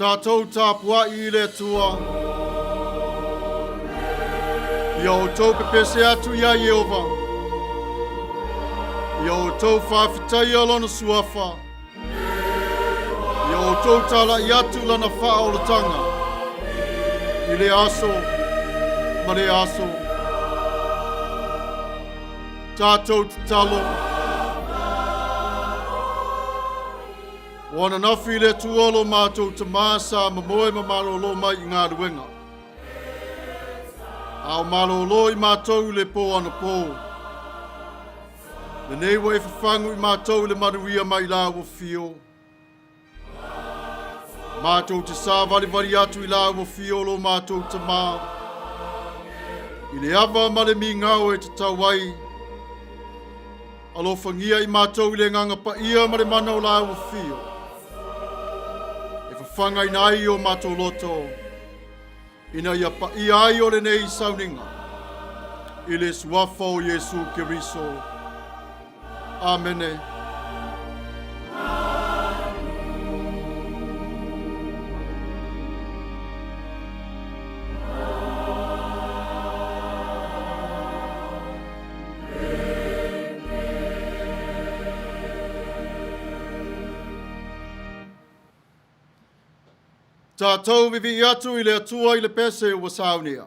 Tatou tapuai i le Atua. Ia outou pepese atu iā Ieova. Ia outou faafetaia Lona suafa. Ia outou talai atu Lana faaolataga i le aso ma le aso. Tatou tatalo. O ananafi le Atua lo matou Tamā sa mamoe ma malolo mai i galuega. A o malolo i matou i le pō anapō. Lenei ua e fafagu i matou i le manuia mai la ua fio. Matou te sāvalivali atu i la ua fio lo matou Tamā. I le ava ma le migao e tatau ai. Alofagia i matou i le Agaga Paia ma le mana o la ua fio. E fafagaina ai o matou loto, ina ia paia ai o lenei sauniga, i le suafa o Iesu Keriso. Amene. Tatou vivii atu i le Atua i le pese ua saunia.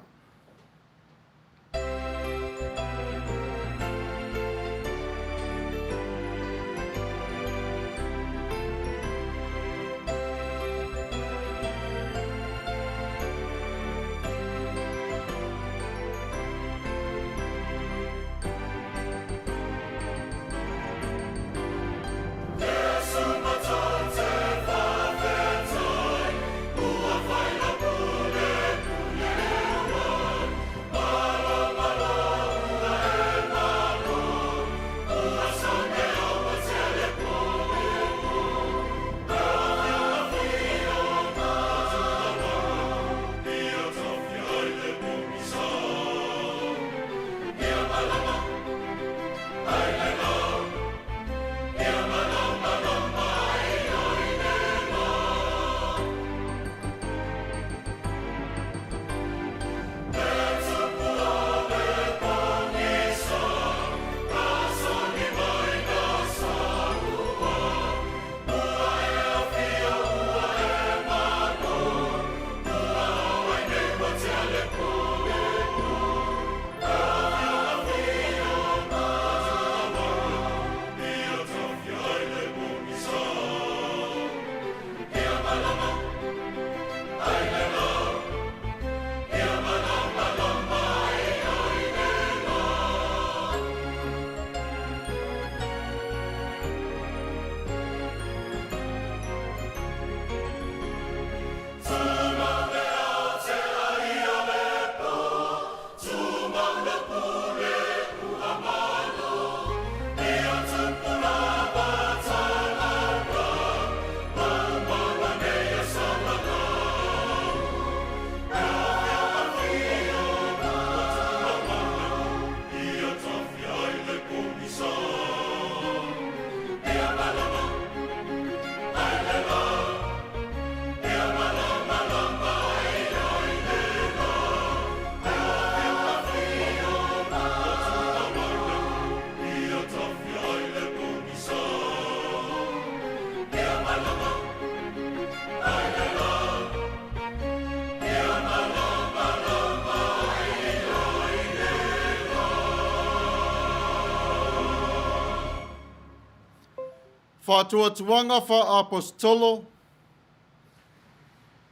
Faatuatuaga faa-Aposetolo,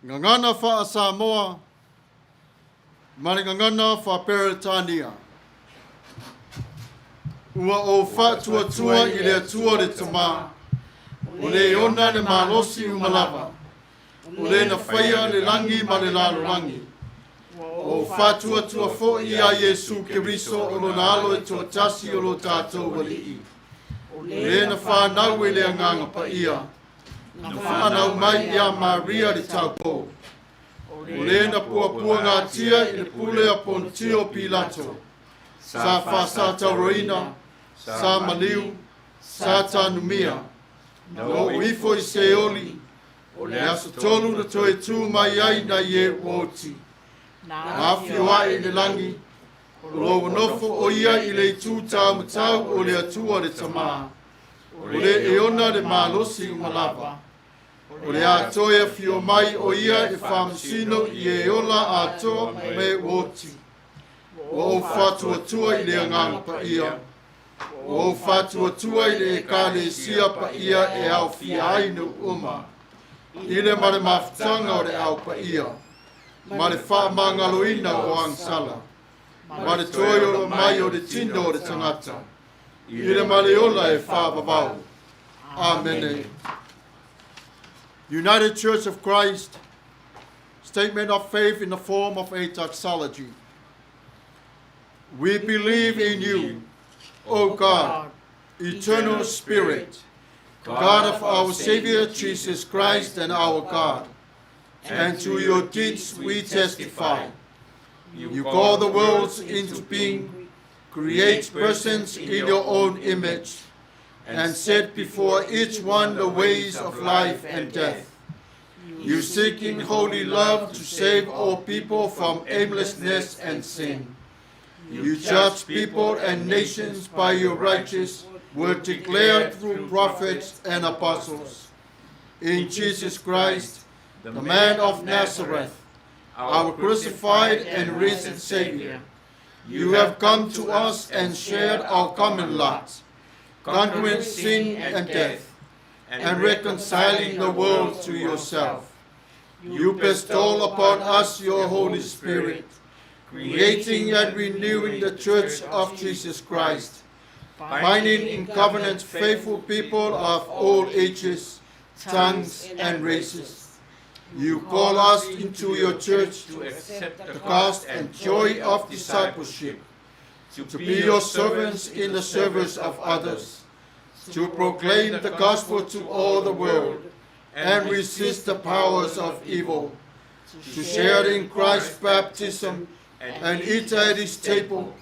Gagana faa-Samoa ma le Gagana faa-Peretania. Ua ou faatuatua i le Atua le Tamā, o le ona le malosi uma lava, o le na faia le lagi ma le lalolagi. Ua ou faatuatua foi iā Iesu Keriso o Lona Alo e toatasi o lo tatou Alii, o le na fanau e le Agaga Paia, na fanau mai iā Maria le taupou, o le na puapuagatia i le pule a Pontio Pilato, sa faasatauroina, sa maliu, sa tanumia, na oo ifo i Seoli, O le aso tolu na toe tū mai ai nai e ua oti. Na afio ae i le lagi, o lo ua nofo o ia i le itu taumatau o le Atua le Tamā, o le e ona le malosi uma lava. O le a toe afio mai o ia e faamasino i e ola atoa ma e ua oti. Ua ou faatuatua i le Agaga Paia, ua ou faatuatua i le Ekalesia paia e aofia ai nuu uma, i le ma le mafutaga o le Au Paia, ma le faamagaloina o agasala, ma le toe ola mai o le tino o le tagata, i le ma le ola e faavavau. Amene. United Church of Christ, statement of faith in the form of a doxology. We believe in you, O God, eternal Spirit, God of our Savior Jesus Christ and our God, and to your deeds we testify. You call the worlds into being, create persons in your own image, and set before each one the ways of life and death. You seek in holy love to save all people from aimlessness and sin. You judge people and nations by your righteous word declared through prophets and apostles. In Jesus Christ, the man of Nazareth, our crucified and risen Savior, you have come to us and shared our common lot, conquering sin and death, and reconciling the world to yourself. You bestow upon us your Holy Spirit, creating and renewing the church of Jesus Christ, binding in covenant faithful people of all ages, tongues, and races. You call us into your church to accept the cost and joy of discipleship, to be your servants in the service of others, to proclaim the gospel to all the world, and resist the powers of evil, to share in Christ's baptism and eat at his table,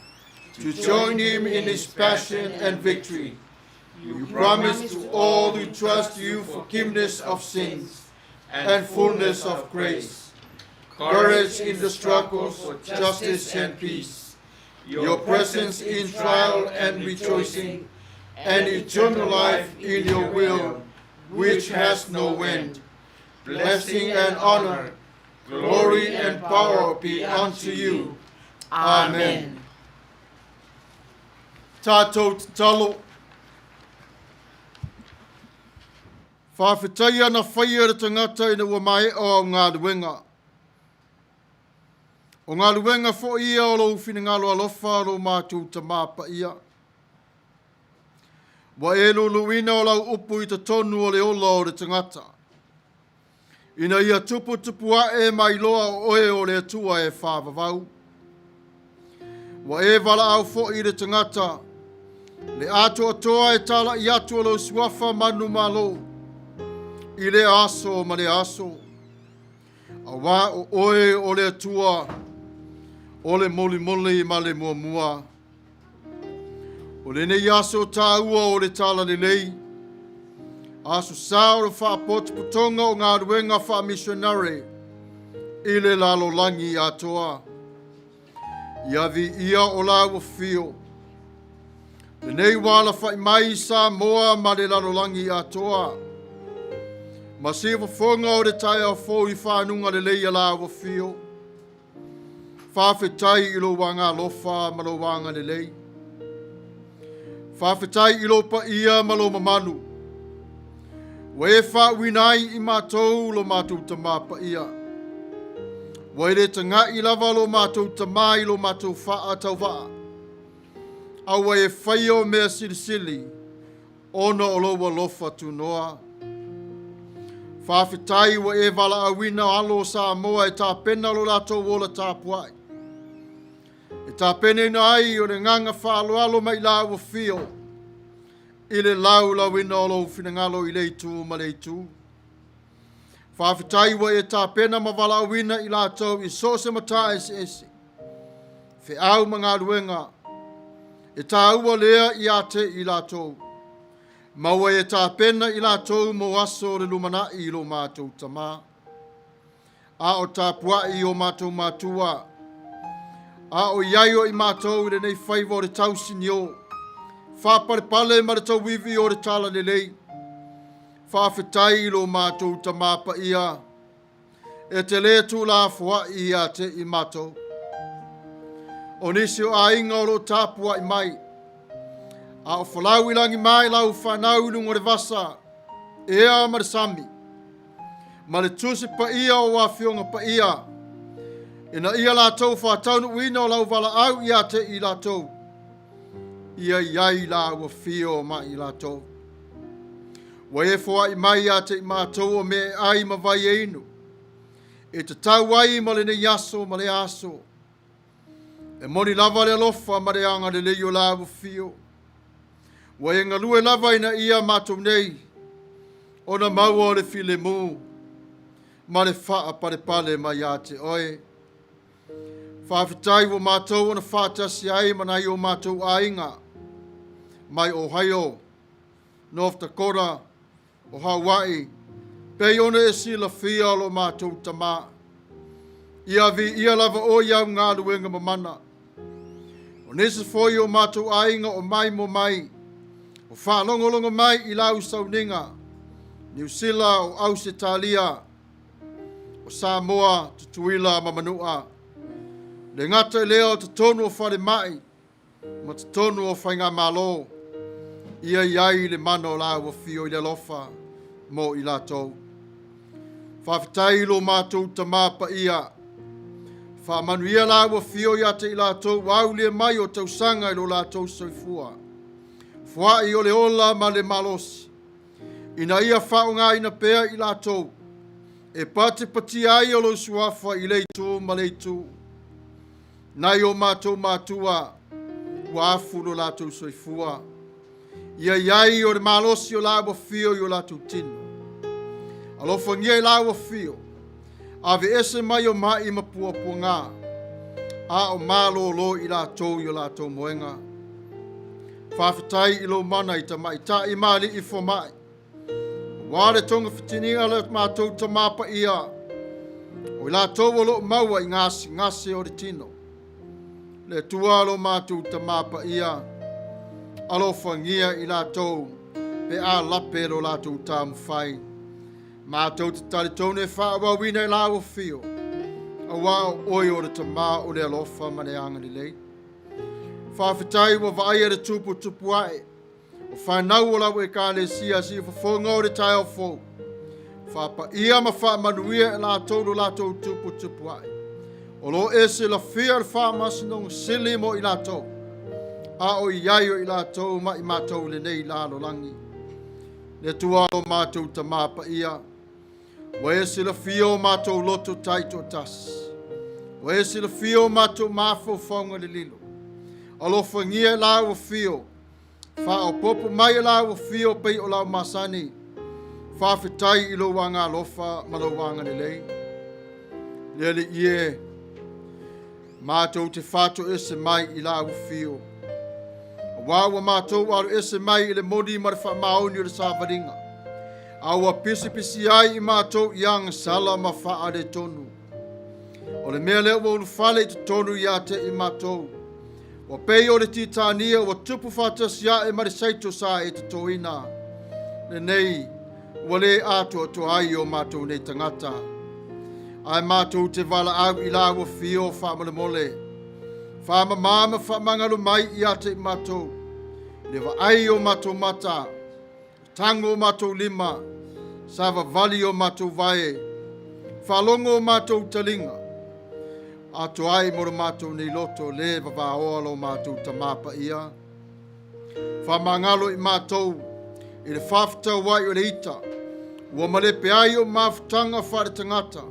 to join him in his passion and victory. You promise to all who trust you forgiveness of sins and fullness of grace, courage in the struggles for justice and peace, your presence in trial and rejoicing, and eternal life in your will, which has no end. Blessing and honor, glory and power be unto you. Amen. Tātou tatalo. Whawhetai ana whaia le tangata ina ua maea o ngā luenga. O ngā luenga fo ia o lou finengalo alofa o lou mātou tamā paia. Ua e luluina o lau upu i totonu o le ola o le tangata. Ina ia tuputupu ae mai loa o oe o le Atua e whāvavau. Ua e valaau fo'i le tagata, le atoatoa e tala'i atu o lou suafa manumalo, i lea aso ma lea aso. Auā o oe o le Atua, o le molimoli ma le muamua. O lenei aso tāua o le Talalelei, aso sa o le faapotopotoga o galuega faamisionare i le lalolagi atoa. Ia viia o lau afio. Lenei ua alafa'i mai i Samoa ma le lalolagi atoa. Ma siufofoga o le taeao fou i fanuga lelei a lau afio. Faafetai i lou agaalofa ma lou agalelei. Faafetai i lou paia ma lou mamalu. Ua e faauuina ai i matou lo matou Tamā paia. Ua e le taga'i lava lo matou Tamā i lo matou faatauvaa. A ua e faia o mea silisili ona o lou alofa tunoa. Faafetai ua e valaauina alo o Samoa e tapena lo latou ola tapuai. E tapenaina ai o le agaga faaaloalo mai lau afio i le laulauina o lou finagalo i le itu ma le itu. Faafetai ua e tapena ma valaauina i latou i so o se matā eseese, feau ma galuega, e tāua lea ia te i latou. Ma ua e tapena i latou mo aso o le lumanai i lo matou Tamā. A o tapuai i o matou matua, a o i ai o i matou i lenei faiva o le tausinio, faapalepale ma le tauivi o le talalelei. Faafetai i lo matou Tamā paia, e te lē tuulafoai ia te i matou. O nisi o aiga o lo o tapuai mai, a o folau i lagi mai lau fanau i luga o le vasa, ea ma le sami, ma le tusi paia o Afioga Paia, ina ia latou faataunuuina o lau valaau ia te i latou, ia i ai la ua fio ma i latou. Ua e foai mai ia te i matou o mea e ai ma vai e inu, e tatau ai ma lenei aso ma lea aso. E moni lava le alofa ma le agalelei o la ua fio. Ua e galue lava ina ia matou nei, ona maua o le filemu ma le faapalepale mai ia te oe. Faafetai ua matou ona faatasi ai ma nai o matou aiga mai Ohio, North Dakota, o Hawaii, pei ona e silafia lo matou Tamā. Ia viia lava oe i au galuega mamana. O nisi foi o matou aiga o mai mo mai, o faalogologo mai i lau sauniga, Niu Sila, o Ausetalia, o Samoa, Tutuila ma Manua. Le gata i lea o totonu o falemai ma totonu o faigamalo, ia i ai le mana o lau afio i le alofa mo i latou. Faafetai i lo matou Tamā paia, faamanuia lau afio ia te i latou ua aulia mai o tausaga i lo latou soifua. Foai o le ola ma le malosi, ina ia faaaogaina pea i latou e patipatia ai o lou suafa i le itu ma le itu. Nai o matou matua ua afu lo latou soifua, ia i ai o le malosi o lau afio i o latou tino. Alofagia i lau afio, aveese mai o mai ma puapuaga, a o malolo i latou i o latou moega. Faafetai i lou mana i tamaitai ma alii fomai, aua le togafitiga o le matou Tamā paia, o i latou o lo o maua i gasegase o le tino. Le Atua lo matou Tamā paia, alofagia i latou pe a lape lo latou taumafai. Matou te talitonu e faaauauina i lau afio, aua o oe o le Tamā o le alofa ma le agalelei. Faafetai ua vaaia le tuputupu ae o fanau o lau Ekalesia siufofoga o le taeao fou. Faapaia ma faamanuia e latou lo latou tuputupu ae. O lo o e silafia le faamasinoga sili mo i latou, a o i ai o i latou ma i matou i lenei lalolagi. Le Atua lo matou Tamā paia, ua e silafia o matou loto taitoatasi, ua e silafia o matou mafaufauga lililo. Alofagia e lau afio, faaopoopo mai e lau afio pei o lau masani. Faafetai i lou agalofa ma lou agalelei. Le Alii e, matou te faatoese mai i lau afio, aua ua matou aloese mai i le moni ma le faamaoni o le savaliga, a ua pisipisi ai i matou i agasala ma faaletonu. O le mea lea ua ulufale i totonu ia te i matou, ua pei o le titania ua tupu faatasi ae ma le saito sa e totoina, lenei ua le atoatoa ai o matou nei tagata. Ae matou te valaau i lau afio faamolemole, faamama ma faamagalo mai ia te i matou, i le vaai o matou mata, tango o matou lima, savavali o matou vae, faalogo o matou taliga, atoa ai mo lo matou nei loto le vavaoa lo matou Tamā paia. Faamagalo i matou i le faafetauai o le ita, ua malepe ai o mafutaga faaletagata,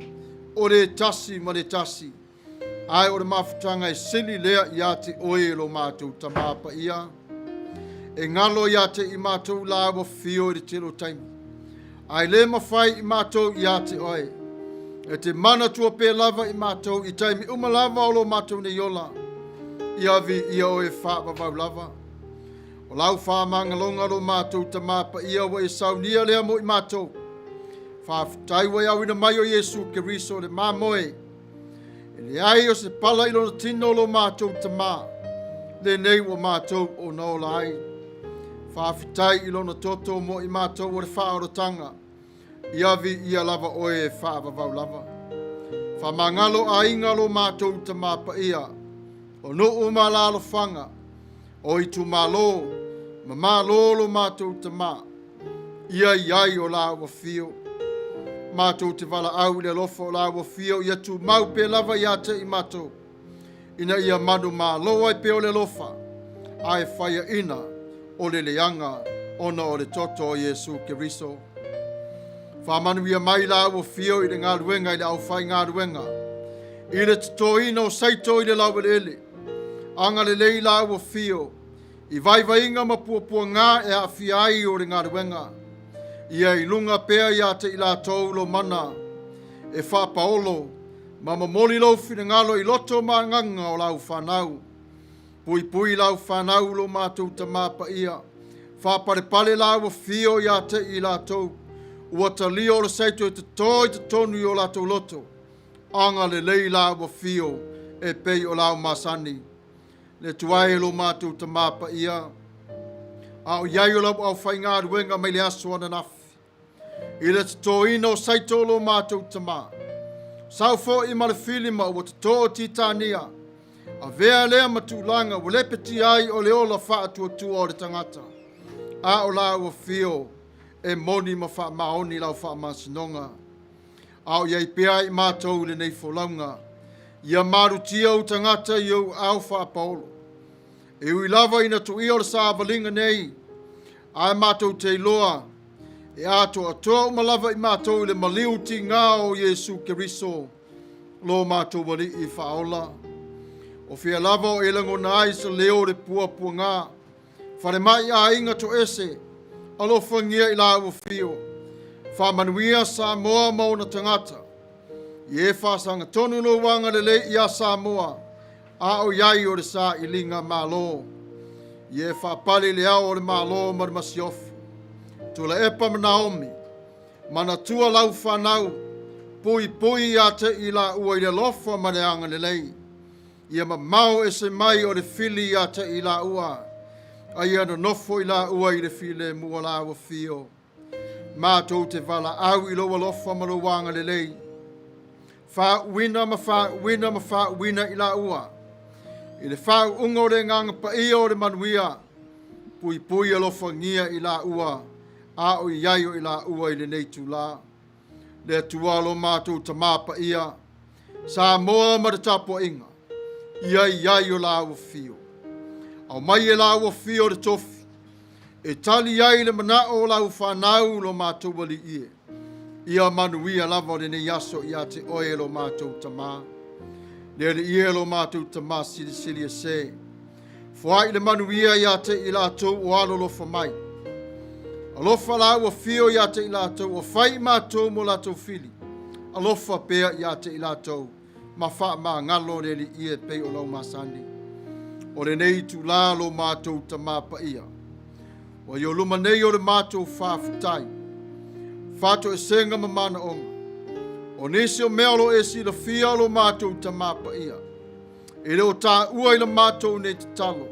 o le tasi ma le tasi, ae o le mafutaga e sili lea ia te oe lo matou Tamā paia. E galo ia te i matou la ua fio i le tele o taimi, ae le mafai i matou ia te oe. E te manatua pea lava i matou i taimi uma lava o lo matou nei ola, ia viia oe faavavau lava. O lau faamagaloga lo matou Tamā Paia ua e saunia lea mo i matou. Faafetai ua e auina mai o Iesu Keriso le mamoe. E leai o se pala i lona tino lo matou Tamā, lenei ua matou ona ola ai. Faafetai i lona toto mo i matou o le faaolataga. Ia viia lava oe e faavavau lava. Faamagalo aiga lo matou Tamā Paia, o nuu ma alaalafaga, o itumalo, ma malo lo matou Tamā, ia i ai o laua afio. Matou te valaau i le alofa o laua afio, ia tumau pea lava ia te i matou, ina ia manumalo ai pea o le alofa, ae faiaina o le leaga ona o le toto o Iesu Keriso. Faamanuia mai laua afio i le galuega i le aufaigaluega, i le totoina o saito i le laueleele, agalelei laua afio, i vaivaiga ma puapuaga e aafia ai o le galuega, ia i luga pea ia te i latou lo mana, e faapaolo ma momoli lou finagalo i loto ma agaga o lau fanau. Puipui lau fanau lo matou Tamā Paia, faapalepale laua afio ia te i latou, ua talia o le saito e toto i totonu i o latou loto, agalelei laua afio e pei o lau masani. Le Atua e lo matou Tamā Paia, a o i ai o lau aufaigaluega mai le aso ananafi, i le totoina o saito o lo matou Tamā, sau foi ma le filima ua toto o titania, avea lea ma tulaga ua lepetia ai o le ola faatuatua o le tagata, a o laua afio e moni ma faamaoni lau faamasinoga. A o i ai pea i matou i lenei folauga, ia malutia ou tagata i ou aao faapaolo. E ui lava ina tuia o le savaliga nei, ae matou te iloa e atoatoa uma lava i matou i le maliu tiga o Iesu Keriso, lo matou Alii faaola. O fea lava o e lagona ai se leo o le puapuaga, falemai aiga toese, alofagia i laua afio, faamanuia Samoa ma ona tagata, ia e faasagatonu lou agalelei ia Samoa, a o i ai o le sailiga malo. Ia e faapale i le ao o le Malo ma le Masiofo. Tuilaepa ma Naomi, manatua lau fanau, puipui ia te i laua i le alofa ma le agalelei. Ia mamao ese mai o le fili ia te i laua, a ia nonofo i laua i le filemu o laua afio. Matou te valaau i lou alofa ma lou agalelei, faauuina ma faauuina ma faauuina i laua, i le faauuga o le agaga paia o le manuia, puipui alofagia i laua, a o i ai o i laua i lenei itula. Le Atua lo matou Tamā Paia, Samoa ma le tapuaiga, ia i ai o laua afio. Aumai e laua afio le tofi, e tali ai le manao o lau fanau lo matou Alii e. Ia manuia lava o lenei aso ia te oe lo matou Tamā. Le Alii e lo matou Tamā silisili ese. Foai le manuia ia te i latou o alolofa mai. Alofa laua afio ia te i latou o fai i matou mo latou fili. Alofa pea ia te i latou ma faamagalo le Alii e pei o lau masani. O lenei itula lo matou Tamā Paia, ua i o luma nei o le matou faafetai, faatoesega ma manaoga, o nisi o mea o lo o e silafia lo matou Tamā Paia, e le o taua i la matou nei tatalo,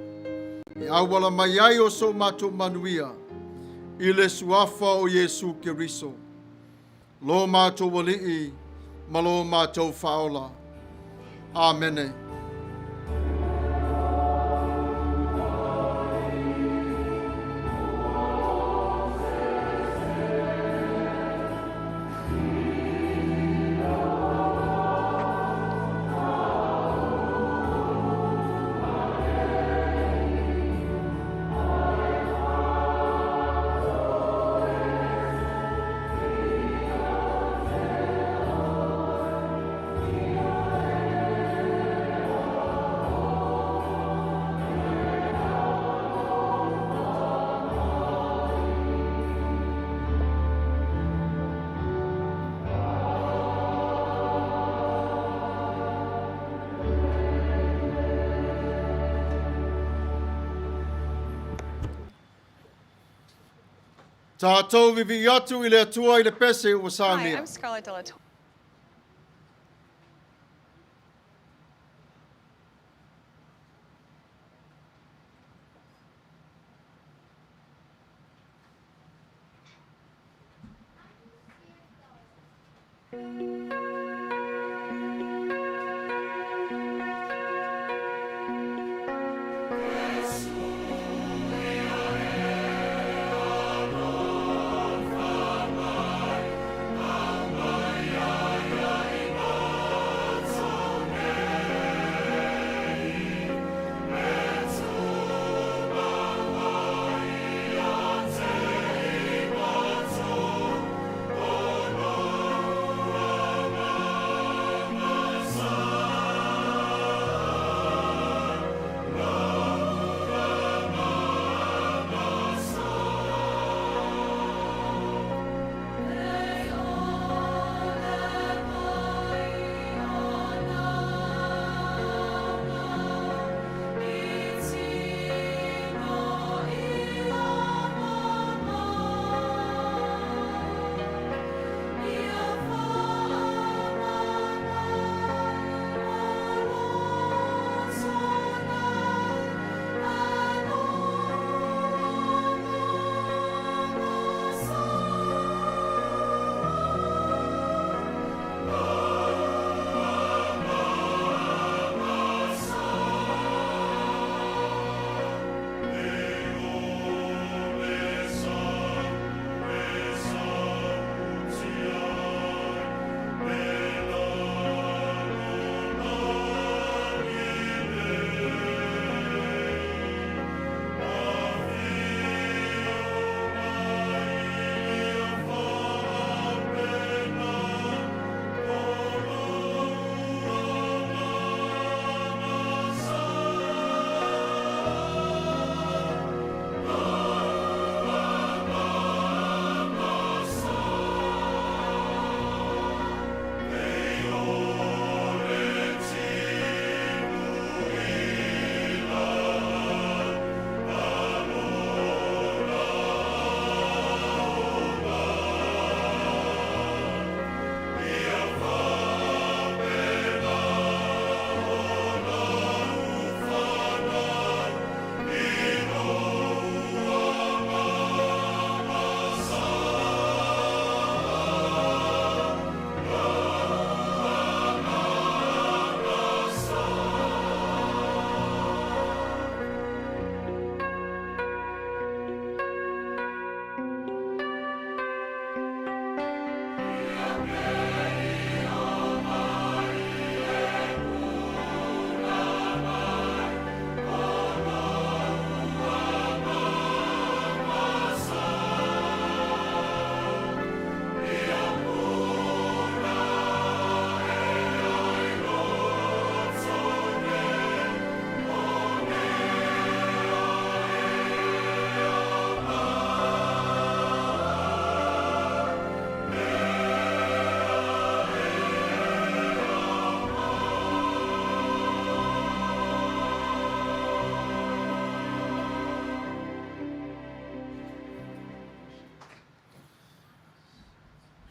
e auala mai ai o so matou manuia, i le suafa o Iesu Keriso, lo matou Alii ma lo matou Faaola. Amene. Tatou vivii atu i le Atua i le pese ua Hi, saunia. I'm Scarlett De La Torre.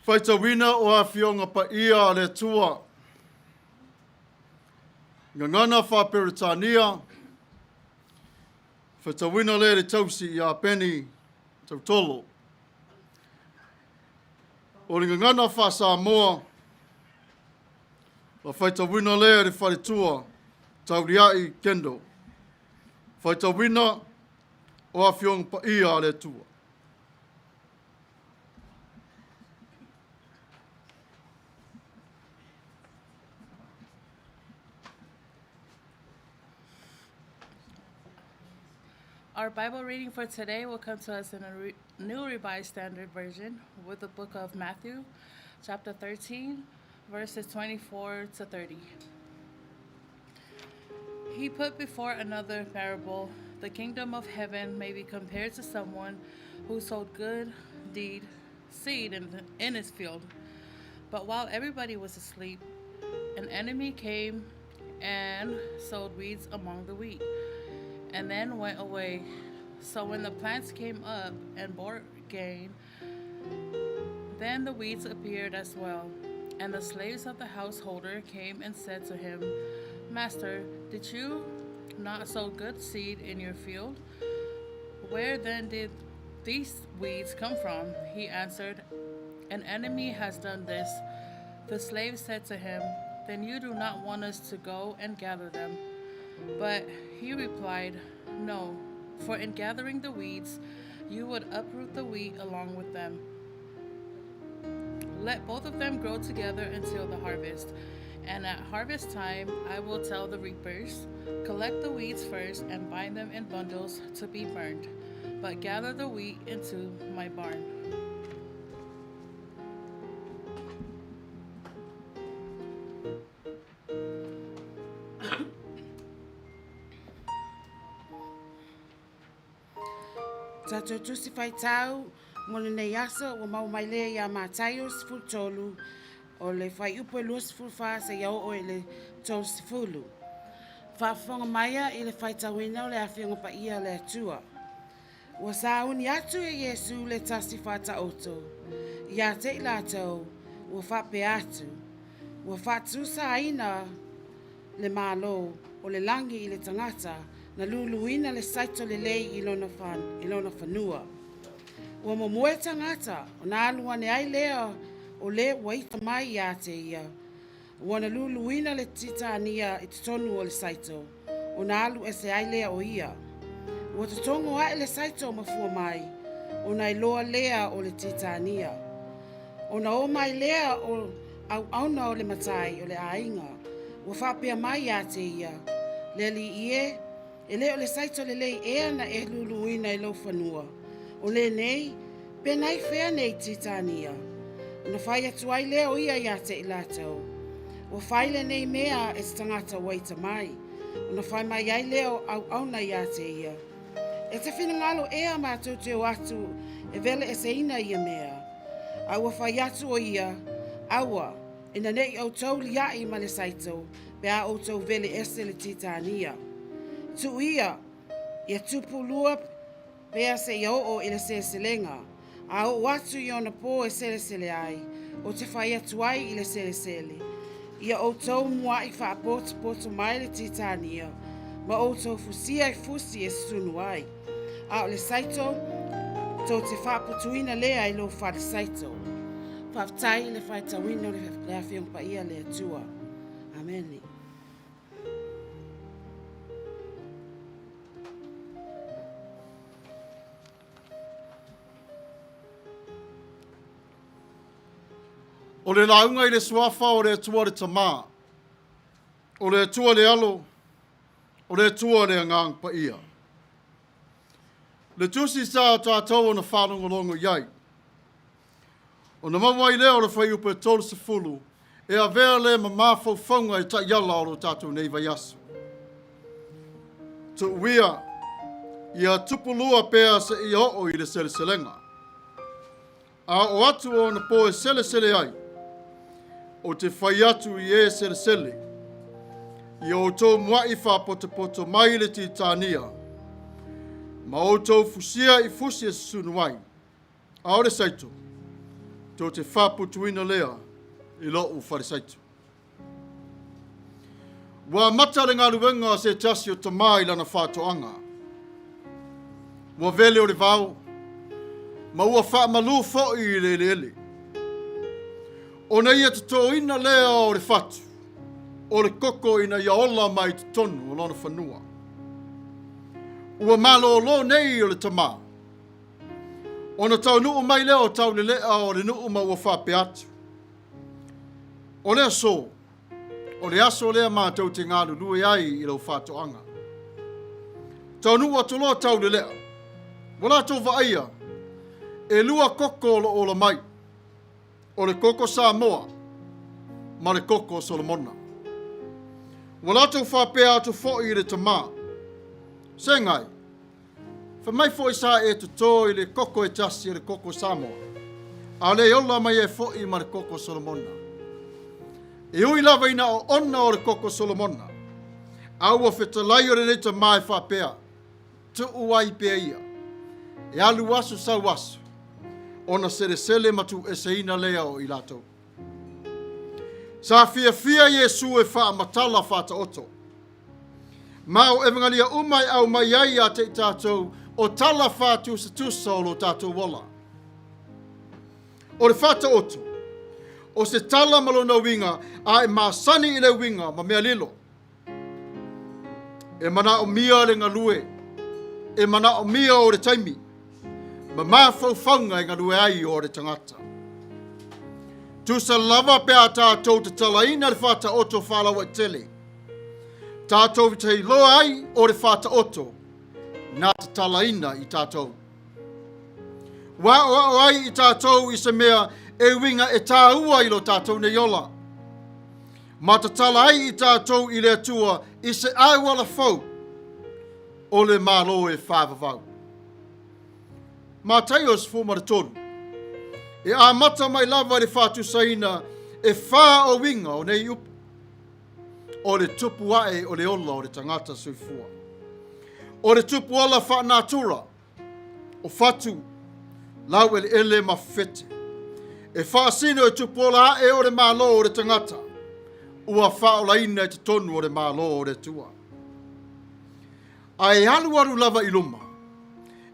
Faitauina o Afioga Paia a le Atua. Gagana faa-Peretania, faitauina lea e le tausi ia Peni Tautolo. O le gagana faa-Samoa, na faitauina lea e le faletua Tauliai Kendall. Faitauina o Afioga Paia a le Atua. Our Bible reading for today will come to us in a New Revised Standard Version with the book of Matthew, chapter 13, verses 24 to 30. He put before another parable the kingdom of heaven may be compared to someone who sowed good deed seed in his field. But while everybody was asleep, an enemy came and sowed weeds among the wheat, and then went away. So when the plants came up and bore gain. Then the weeds appeared as well. And the slaves of the householder came and said to him, Master, did you not sow good seed in your field? Where then did these weeds come from? He answered, An enemy has done this. The slave said to him, Then you do not want us to go and gather them. But he replied, No, for in gathering the weeds, you would uproot the wheat along with them. Let both of them grow together until the harvest. And at harvest time, I will tell the reapers, Collect the weeds first and bind them in bundles to be burned, but gather the wheat into my barn. Tatou Tusi Faitau mo lenei aso ua maua mai lea iā Mataio 13, o le fuaiupu e 24 seia oo i le 30. Faafofoga maia i le faitauina o le Afioga Paia a le Atua. Ua sauni atu e Iesu le tasi faataoto ia te i latou, ua faapea atu, Ua faatusaina le Malo o le lagi i le tagata na luluina le saito lelei i lona, i lona fanua. Ua momoe tagata, ona alu ane ai lea o le ua ita mai ia te ia. Ua na luluina le titania i totonu o le saito, ona alu ese ai lea o ia. Ua totogo ae le saito ma fua mai, ona iloa lea o le titania. Ona o mai lea o auauna o le matai o le aiga, ua faapea mai ia te ia, Le alii e, e le o le saito lelei ea na e luluina i lou fanua, o lenei, penai fea nei titania? Ona fai atu ai lea o ia ia te i latou, Ua fai lenei mea e se tagata ua ita mai. Ona fai mai ai lea o auauna ia te ia, E te finagalo ea matou te o atu e veleeseina ia mea? A ua fai atu o ia, Aua, ina ne i outou liaʻi ma le saito, pe a outou vele ese le titania. Tuu ia, ia tupu lua pea seia oo i le seleselega, a oo atu i ona po e selesele ai, ou te fai atu ai i le selesele, Ia outou muaʻi faapotopoto mai le titania, ma outou fusia i fusi e susunu ai. A o le saito, tou te faaputuina lea i lou fale saito. Faafetai i le faitauina o le Afioga Paia a le Atua. Amene. O le lauga i le suafa o le Atua le Tama, o le Atua le Alo, o le Atua le Agaga Paia. Le tusi sa tatou ona faalogologo i ai. Ona maua ai lea o le fuaiupu e 30 e avea le ma mafaufauga e taiala o lo tatou nei vaiaso. Tuuia ia tupulua pea seia oo i le seleselega. A oo atu ona po e selesele ai, ou te fai atu i e selesele, ia outou muaʻi faapotopoto mai le titania, ma outou fusia i fusi e susunu ai, a o le saito, tou te faaputuina lea i loʻu falesaito. Ua amata le galuega a se tasi o tama i lana faatoaga. Ua vele o le vao, ma ua faamalu foi i le eleele. Ona ia totoina lea o le fatu, o le koko ina ia ola mai totonu o lona fanua. Ua malōlō nei o le tama, ona taunuu mai lea o taulelea o le nuu ma ua faapea atu, O le aso, o le aso lea matou te galulue ai i lau faatoaga. Taunuu atu loa taulelea, ua latou vaaia, e lua koko o lo o ola mai, o le koko Samoa ma le koko Solomona. Ua latou faapea atu foi i le tama, Segai, Fai mai foi sa e toto i le koko e tasi o le koko Samoa, a o lea e ola mai ai foi ma le koko Solomona. E ui lava ina oona o le koko Solomona, a ua fetalai o lenei tama e faapea, tuu ai pea ia. E alu aso sau aso. Ona selesele ma tuueseina lea o i latou. Sa fiafia Iesu e faamatala faataoto. Ma o Evegalia uma e aumai ai ia te i tatou o tala faatusatusa o lo tatou ola. O le faataoto, o se tala ma lona uiga, a e masani i le uiga ma mea lilo. E manaomia le galue, e manaomia o le taimi, ma mafaufauga e galue ai o le tagata. Tusa lava pe a tatou tatalaina le faataoto faalauaitele, tatou te iloa ai o le faataoto na tatalaina i tatou. Ua aoao ai i tatou i se mea e uiga e tāua i lo tatou nei ola. Ma tatala ai i tatou i le Atua i se auala fou o le Malo e faavavau. Mataio 13. E amata mai lava i le faatusaina e whā o uiga o nei upu. O le tupu ae o le ola o le tagata soifua. O le tupu ola faanatura, o fatu, laueleele ma fefete. E faasino e tupu ola ae o le Malo o le tagata, ua faaolaina i totonu o le Malo o le Atua. Ae alualu lava i luma,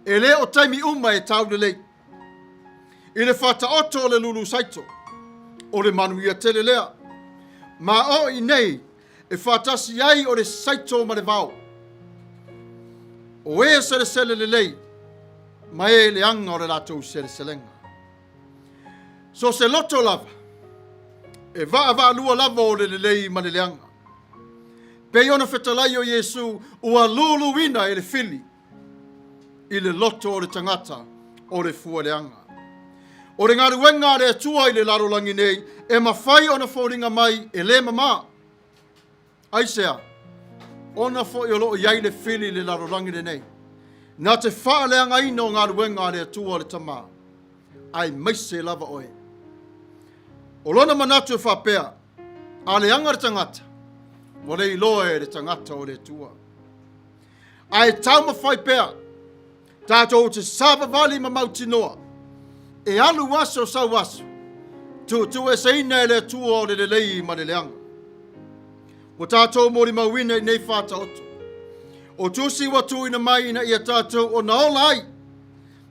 e le o taimi uma e taulelei. I le faataoto o le lulu saito, o le manuia tele lea. Ma o i nei e faatasi ai o le saito ma le vao. O e selesele lelei, ma e leaga o le latou seleselega. So se loto lava, e vaavaalua lava o le lelei ma le leaga. Pei ona fetalai o Iesu ua luluina e le fili i le loto o le tagata o le fua leaga. O le galuega a le Atua i le lalolagi nei e mafai ona foliga mai e le mamā. Aisea? Ona foi o lo o i ai le fili i le lalolagi lenei, na te faaleagaina o galuega a le Atua le Tama, aemaise lava oe. O lona manatu e faapea, a leaga le tagata, ua le iloa e le tagata o le Atua. Ae taumafai pea tatou te savavali ma mautinoa, e alu aso sau aso, tuutuueseina e le Atua o le lelei ma le leaga. Ua tatou molimauina i nei faataoto, o tusi ua tuuina mai ina ia tatou ona ola ai,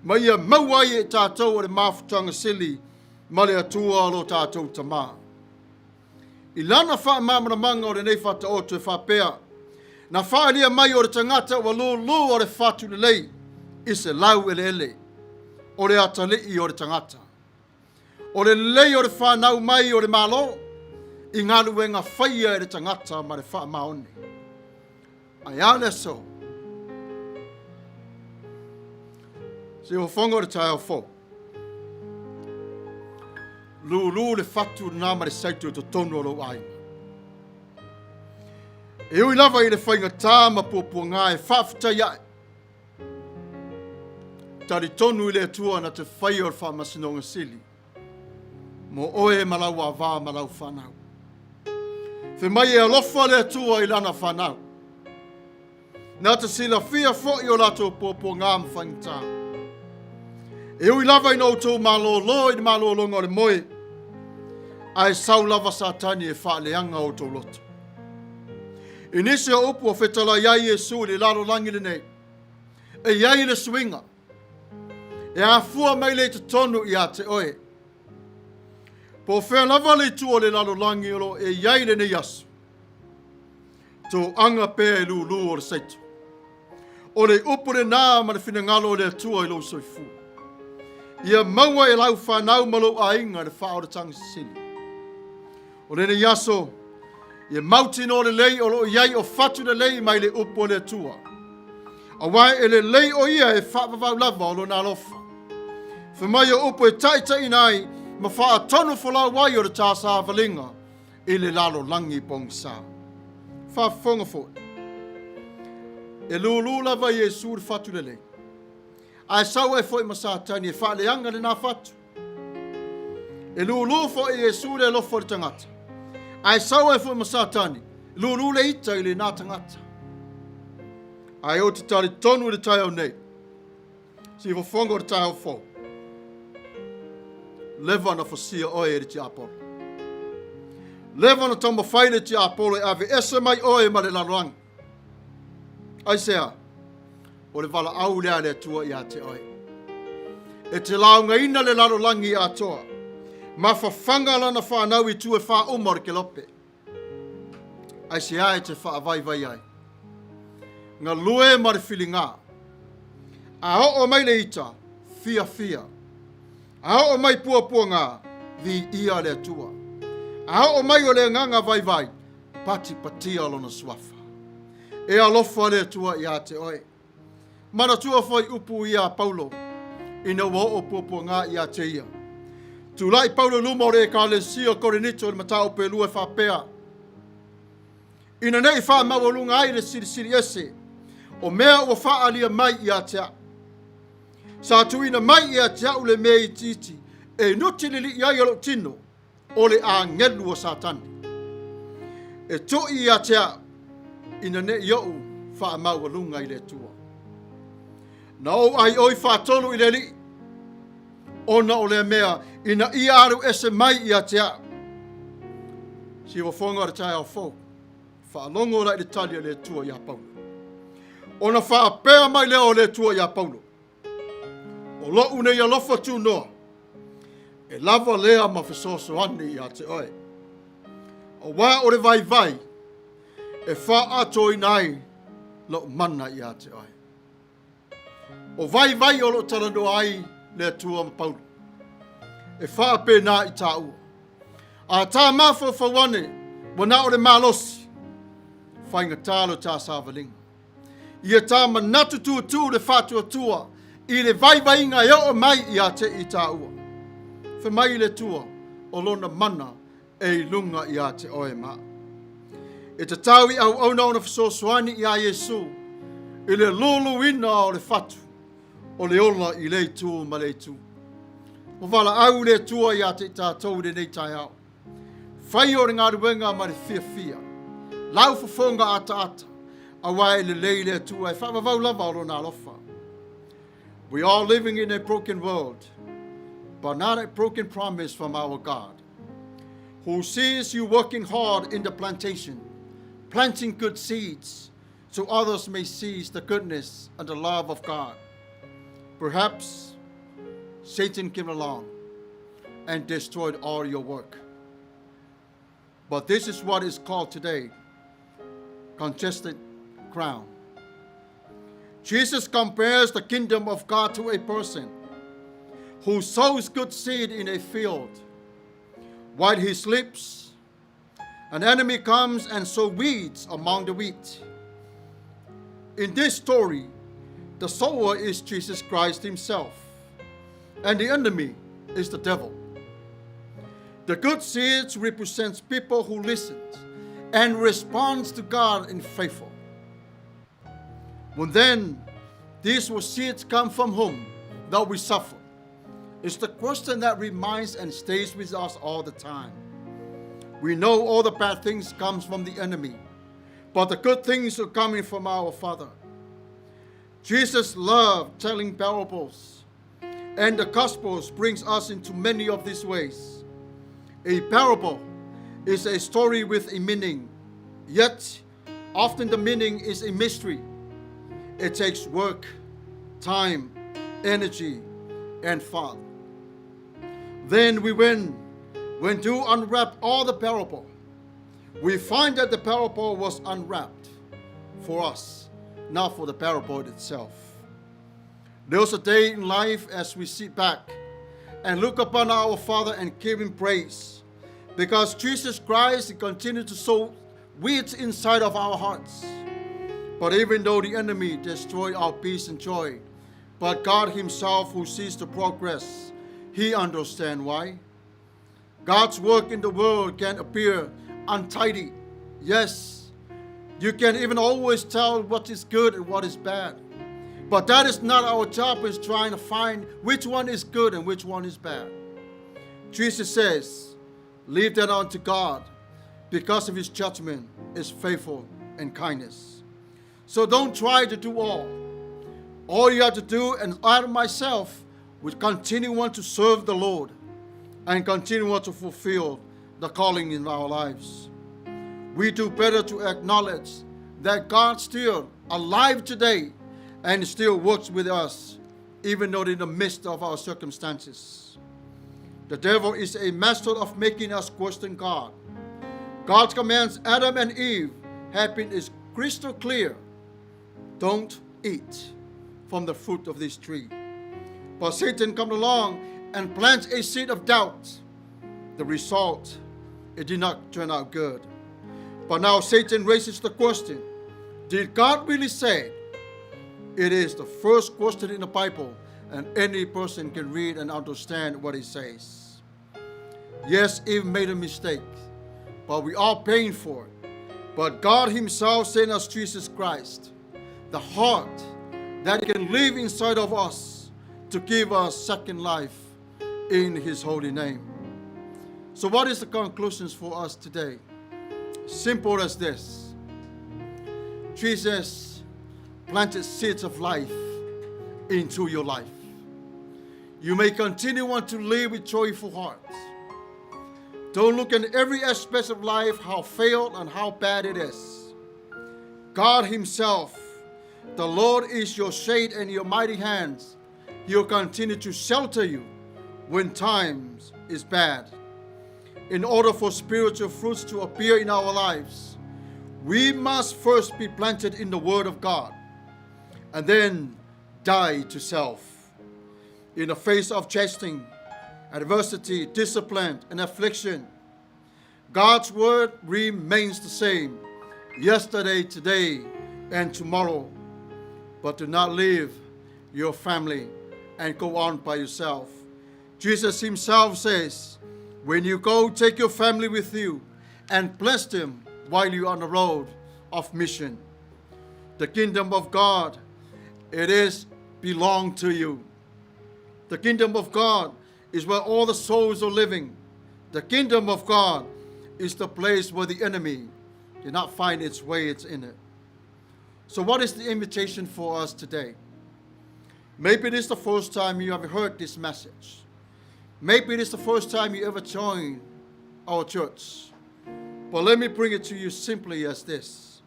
ma ia maua ai e tatou o le mafutaga sili ma le Atua o lo tatou Tamā. I lana faamalamalamaga o lenei faataoto e faapea, na faaalia mai o le tagata ua lūlū o le fatu lelei i se laueleele, o le atalii o le tagata. O le lelei o le fanau mai o le Malo i galuega faia e le tagata ma le faamaoni. Ae a le aso? Siufofoga o le taeao fou. Lūlū le fatu lena ma le saito i totonu o lou aiga. E ui lava i le faigata ma puapuaga e faafetai ae. Talitonu i le Atua na te faia o le faamasinoga sili mo oe ma lau avā ma lau fanau. Fai mai e alofa le Atua i lana fanau. Na te silafia foi o latou puapuaga ma faigata. E ui lava ina outou malōlō i le malōloga o le moe, ae sau lava Satani e faaleaga outou loto. I nisi o upu ua fetalai ai Iesu i le lalolagi lenei, e i ai le suiga e afua mai lea i totonu ia te oe. Po o fea lava le itu o le lalolagi o lo o e i ai i lenei aso, toaga pea e lūlū o le saito. O le upu lenā ma le finagalo o le Atua i lou soifua. Ia maua e lau fanau ma lou aiga le faaolataga sili. O lenei aso, ia mautinoa lelei o lo o i ai o fatu lelei mai le upu a le Atua. Auā e lelei o ia e faavavau lava o lona alofa. Fai mai o upu e taitaiina ai ma faatonu folau ai o le tāsāvaliga i le lalolagi pogisa. Faafofoga foi. E lūlū lava Iesu le fatu lelei. Ae sau ai foi ma Satani e faaleaga lenā fatu. E lūlū foi Iesu le alofa o le tagata. Ae sau ai foi ma Satani, lūlū le ita i lenā tagata. Ae ou te talitonu i le taeao nei, siufofoga o le taeao fou. Leva ona fosia oe e le tiapolo. Leva ona taumafai le tiapolo e aveese mai oe ma le lalolagi. Aisea? O le valaau lea a le Atua ia te oe. E te laugaina le lalolagi atoa, ma fafaga lana fanau i itu e fā uma o le kelope. Aisea e te faavaivai ai? Galue ma le filiga. A oo mai le ita, fiafia. A oo mai puapuaga, viia le Atua. A oo mai o le agaga vaivai, patipatia lona suafa. E alofa le Atua ia te oe. Manatua foi upu ia a Paulo ina ua oo puapuaga ia te ia. Tulai Paulo i luma o le Ekalesia o Korinito i le mataupu e lua e faapea, Ina ne i faamaualuga ai le silisili ese o mea ua faaalia mai ia te au. Sa tuuina mai ia te au le mea itiiti e nuti lilii ai o lou tino, o le agelu o Satani. E tui ia te au ina ne i ou faamaualuga i le Atua. Na ou aioi faatolu i le Alii, ona o lea mea ina ia alu ese mai ia te au. Siufofoga o le taeao fou, faalogo la i le tali a le Atua iā Paulo. Ona faapea mai lea o le Atua iā Paulo, O lou nei alofa tunoa, e lava lea ma fesoasoani ia te oe. Auā o le vaivai e faaatoina ai lou mana ia te oe. O vaivai o lo o talanoa ai le Atua ma Paulo. E faapena i tāua. A tā mafaufau ane, ua na o le malosi, faigata lo tā savaliga. Ia tā manatu tūtū le faatuatua i le vaivaiga e oo mai ia te i tāua. Fai mai le Atua o lona mana e i luga ia te oe ma. E tatau i auauna ona fesoasoani iā Iesu i le luluina o le fatu o le ola i lea itu ma lea itu. Ua valaau le Atua ia te i tātou i lenei taeao. Fai o le galuega ma le fiafia, lau fofoga ataata, auā e lelei le Atua e faavavau lava o lona alofa. We are living in a broken world, but not a broken promise from our God, who sees you working hard in the plantation, planting good seeds, so others may seize the goodness and the love of God. Perhaps Satan came along and destroyed all your work. But this is what is called today contested crown. Jesus compares the kingdom of God to a person who sows good seed in a field. While he sleeps, an enemy comes and sows weeds among the wheat. In this story, the sower is Jesus Christ himself, and the enemy is the devil. The good seeds represents people who listen and responds to God in faithful. When then these were seeds come from whom that we suffer? It's the question that reminds and stays with us all the time. We know all the bad things comes from the enemy, but the good things are coming from our Father. Jesus loved telling parables, and the Gospels brings us into many of these ways. A parable is a story with a meaning, yet often the meaning is a mystery. It takes work, time, energy, and thought. Then we went, when to unwrap all the parable, we find that the parable was unwrapped for us, not for the parable itself. There's a day in life as we sit back and look upon our Father and give him praise because Jesus Christ continues to sow weeds inside of our hearts. But even though the enemy destroy our peace and joy, but God himself who sees the progress, he understands why. God's work in the world can appear untidy. Yes, you can even always tell what is good and what is bad. But that is not our job, is trying to find which one is good and which one is bad. Jesus says, leave that unto God because of his judgment is faithful and kindness. So don't try to do all. All you have to do, and I myself, would continue want to serve the Lord. and continue to fulfill the calling in our lives. We do better to acknowledge that God's still alive today and still works with us, even though in the midst of our circumstances. The devil is a master of making us question God. God's commands Adam and Eve have been is crystal clear. Don't eat from the fruit of this tree. But Satan comes along and plants a seed of doubt. The result, it did not turn out good. But now Satan raises the question, did God really say? It is the first question in the Bible, and any person can read and understand what it says. Yes, Eve made a mistake, but we are paying for it. But God Himself sent us Jesus Christ, the heart that can live inside of us to give us second life in His holy name. So what is the conclusions for us today? Simple as this. Jesus planted seeds of life into your life. You may continue on to live with joyful hearts. Don't look at every aspect of life, how failed and how bad it is. God Himself, the Lord is your shade and your mighty hands. He will continue to shelter you when times is bad. In order for spiritual fruits to appear in our lives, we must first be planted in the Word of God and then die to self. In the face of testing, adversity, discipline, and affliction, God's Word remains the same yesterday, today, and tomorrow. But do not leave your family and go on by yourself. Jesus Himself says, when you go, take your family with you and bless them while you're on the road of mission. The kingdom of God, it is belong to you. The kingdom of God is where all the souls are living. The kingdom of God is the place where the enemy did not find its way, it's in it. So what is the invitation for us today? Maybe it is the first time you have heard this message. Maybe it is the first time you ever joined our church. But let me bring it to you simply as this.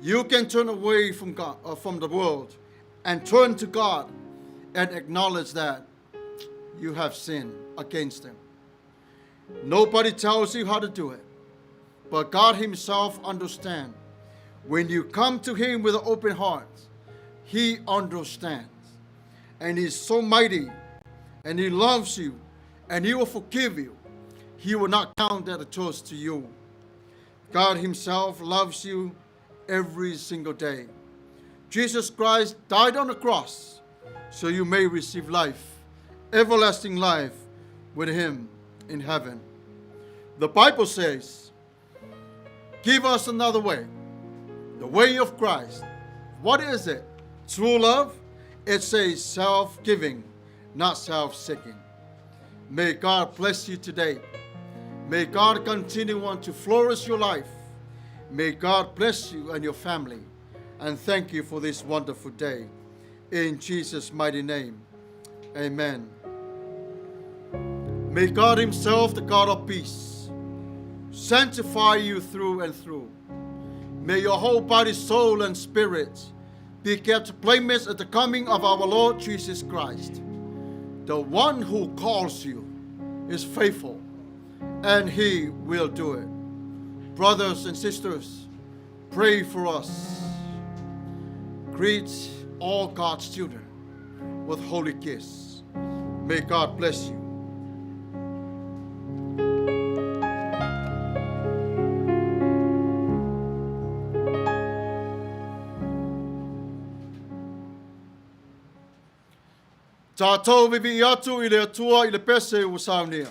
You can turn away from God, or from the world, and turn to God and acknowledge that you have sinned against Him. Nobody tells you how to do it, but God Himself understands. When you come to Him with an open heart, He understands. And He's so mighty, and He loves you, and He will forgive you. He will not count that a toast to you. God Himself loves you every single day. Jesus Christ died on the cross so you may receive life, everlasting life with Him in heaven. The Bible says, give us another way, the way of Christ. What is it? True love? It's a self-giving, not self-seeking. May God bless you today. May God continue on to flourish your life. May God bless you and your family. And thank you for this wonderful day. In Jesus' mighty name, amen. May God Himself, the God of peace, sanctify you through and through. May your whole body, soul, and spirit be kept blameless at the coming of our Lord Jesus Christ. The one who calls you is faithful, and He will do it. Brothers and sisters, pray for us. Greet all God's children with holy kiss. May God bless you. Tātou vivi atu i le Atua i le pese ua saunia.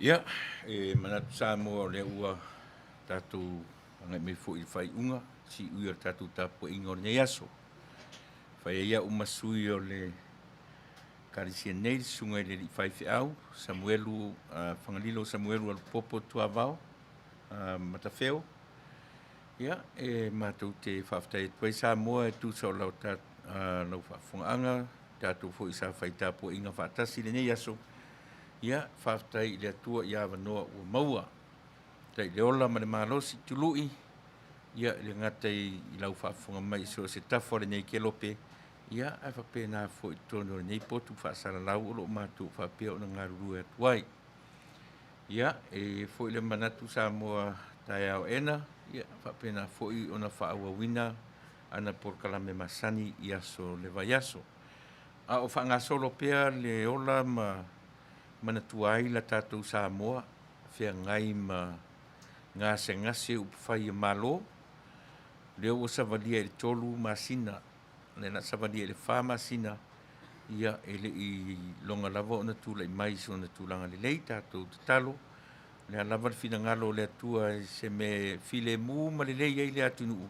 Ia, e manatu Samoa o lea ua tatou agai mai foi i le faaiuga, siui o le tatou tapuaiga o lenei aso. Fai ai au ma sui o le Ekalesia nei, le susuga i le Alii Faifeau, Samuelu, uh, Fagalilo Samuelu Alupopo Tuavao, uh, Matafeo. Ia, e matou te faafetai atu ai Samoa e tusa o lau, ta, uh, lau faafofogaaga, tatou foi sa fai tapuaiga faatasi i lenei aso. Ia, faafetai i le Atua i avanoa ua maua. Faafetai i le ola ma le malosi tului, ia, e le gata i lau faafofoga mai i so o se tafa o lenei kelope, ia, ae faapena foi i totonu o lenei potu faasalalau o lo o matou faapea ona galulue atu ai. Ia, e i ai foi le manatu Samoa taeao ena, ia, faapena foi ona faaauauina ana polokalame masani i aso o le vaiaso. A o faagasolo pea le ola ma manatua ai la tatou Samoa feagai ma gasegase upufai a Malo, lea ua savalia i le 3 masina, lea na savalia i le 4 masina, ia e le i loga lava ona tulai mai i sona tulaga lelei. Tatou tatalo, le a lava le finagalo o le Atua i se mea e filemu ma lelei ai le atunuu,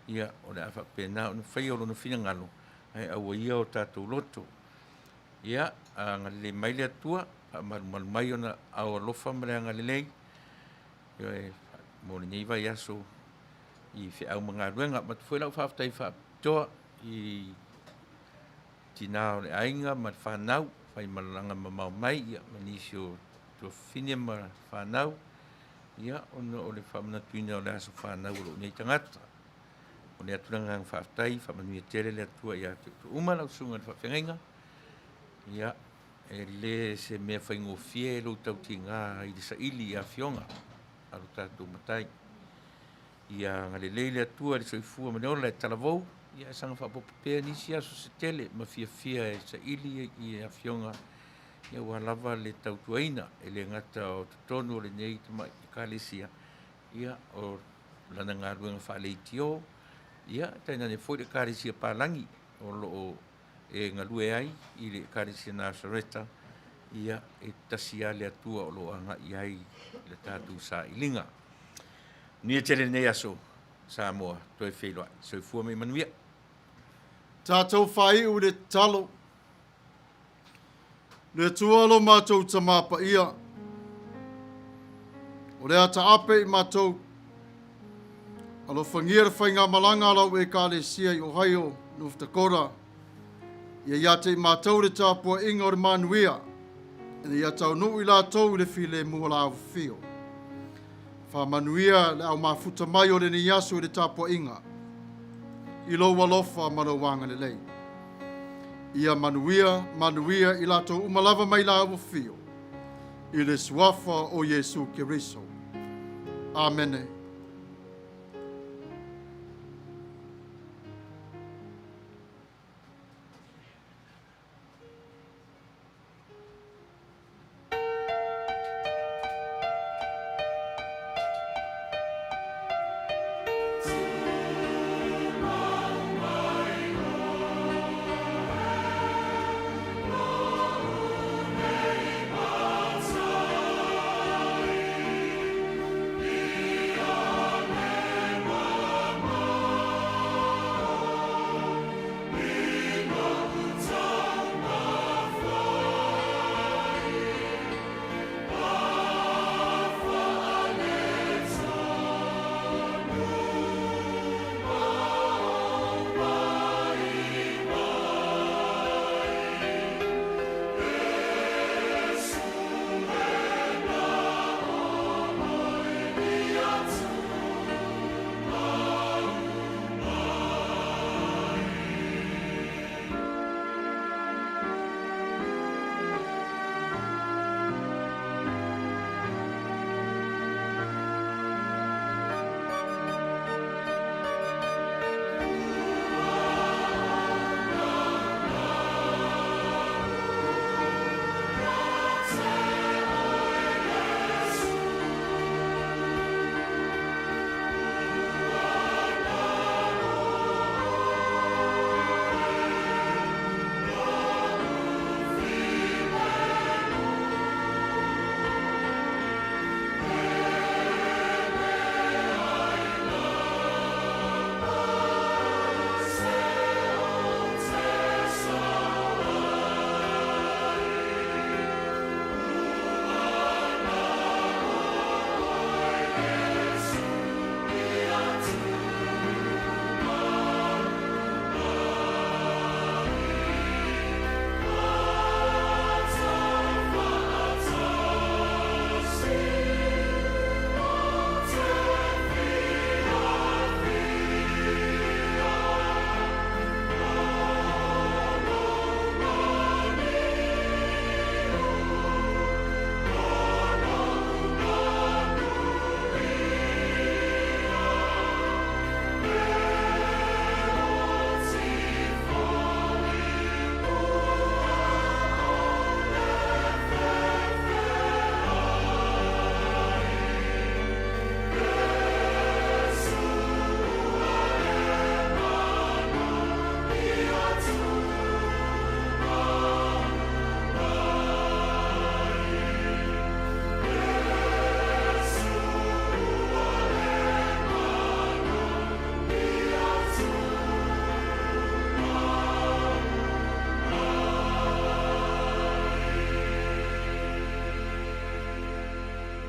ia o le a faapena ona faia o lona finagalo, ae aua ia o tatou loto. Ia, agalelei mai le Atua, faamalumalu mai ona ao alofa ma le agalelei, ioe, mo lenei vaiaso i feau ma galuega. Avatu foi lau faafetai faapitoa i tina o le aiga ma le fanau, faimalaga mamao mai, ia, ma nisi o tuafafine ma fanau, ia, ona o le faamanatuina o le aso fanau o lou nei tagata. O le atu le agaga faafetai, faamanuia tele le Atua ia te outou uma lau susuga i le faafeagaiga. Ia, e le se mea faigofie lou tautiga i le saili i afioga a lo tatou Matai. Ia agalelei le Atua i le soifua ma le ola e talavou, ia e saga faaopoopo pea nisi aso se tele ma fiafia e saili i afioga, ia aua lava le tautuaina, e le gata o totonu o lenei tamai Ekalesia, ia o lana galuega faaleitio, ia tainane foi le Ekalesia Palagi o lo o e galue ai i le Ekalesia Nasareta, ia e tasi lava le Atua o lo o agai ai le tatou sailiga. Manuia tele lenei aso Samoa, toe feiloai. Soifua ma ia manuia. Tatou faaiu i le tatalo. Le Atua lo matou Tamā Paia, o le a taape i matou, alofagia le faigamalaga a lau Ekalesia i Ohio, North Dakota, ia ia te i matou le tapuaiga o le manuia, ina ia taunuu i latou i le filemu o la aufio. Faamanuia le au mafuta mai o lenei aso i le tapuaiga, i lou alofa ma lou agalelei. Ia manuia, manuia i latou uma lava mai la afio, i le suafa o Iesu Keriso. Amene.